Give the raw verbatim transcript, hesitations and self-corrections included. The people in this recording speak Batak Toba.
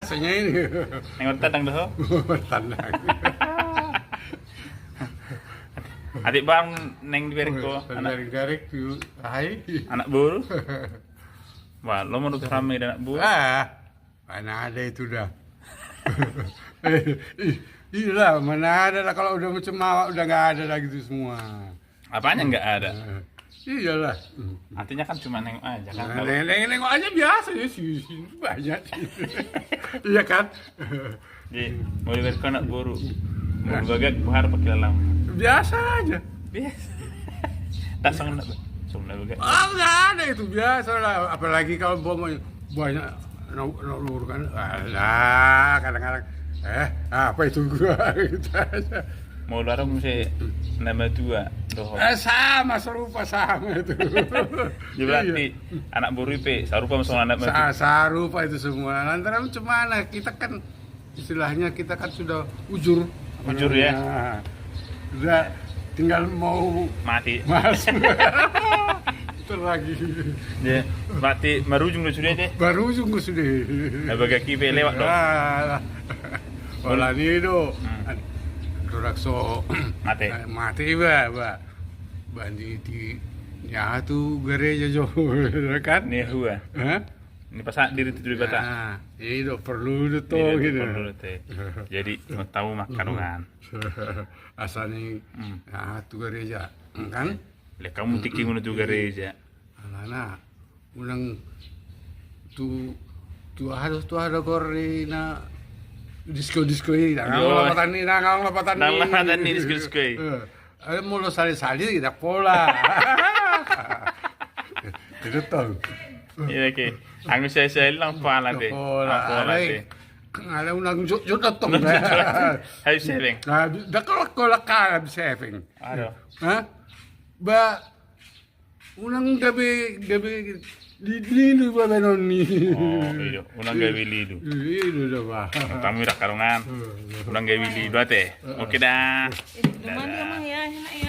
Senya ini. Neng martandang do ho? Martandang. Atik bang neng dibereng ho. Anak, dibereng tu hai. Anak boru. Wah, lo mau tuh rame dan anak boru. Ah, mana ada itu dah. Eh, i-, iyalah, mana ada lah kalau udah macam awak udah nggak ada lagi itu semua. Apanya nggak ada? Eh, iyalah. Artinya kan cuma nengok aja kan. Nah, kalau neng-, neng-, nengok aja biasa ya sih, sih, banyak sih. Iya kan? Di, mau dibereng anak boru. Mau bagak, buhar pakai lalang. Biasa aja. Biasa. Tak song nak, song nak bagak. Oh, nggak ada itu, biasa lah. Apalagi kalau umpamanya banyak nak, nak lur kan. Alah, kadang-kadang, eh, apa itu gua gitu aja. Mau larang mesti nama dua dohot. Eh, sama, serupa sama itu. Jadi berarti anak boru pe sarupa sama anak mati. Sa-, sarupa itu semua. Lantaran cuma kita kan istilahnya kita kan sudah ujur. Ujur ya. Nah, udah tinggal mau mati. Masuk. Itu lagi. Ya, mati marujung do sude deh. Marujung do sude. Nah, bagak i pe lewat do. Alah. Olah ni do. Hmm. Dorang so mati. Eh, mati ba, ba. Bandi ti, ya tu gereja jo kan? Ni hua. Hah? Ni pasahat diri tu Debata. Nah, i do perlu do to gitu. Perlu do te. Jadi, mau tahu makanan. Asa ni, hmm, ah, tu gereja, kan? Lek hamu tingki muna tu gereja. Alana, unang tu, tu aha do, tu aha do gor ni na disko-disko i, nang lapatan ni, nang lapatan ni. Nang lapatan ni disko-disko i. Eh, ada molo sali-sali, tidak pola. Itu tong. Iya, oke. Anggo sali-sali lang pola te. Pola, lang pola te. Ada unang jut-jut tong. Hai, seveng. Nah, dah kalau kolak kalah seveng. Aduh. Hah? Ba, unang gabe, gabe li-, lilu babaenon ni. Oh, iya, unang gabe lilu. Lilu do ba. Tamu dak karungan. Unang gabe lilu ate. Oke dah. Eh, lumayan dia mah ya, enak ya.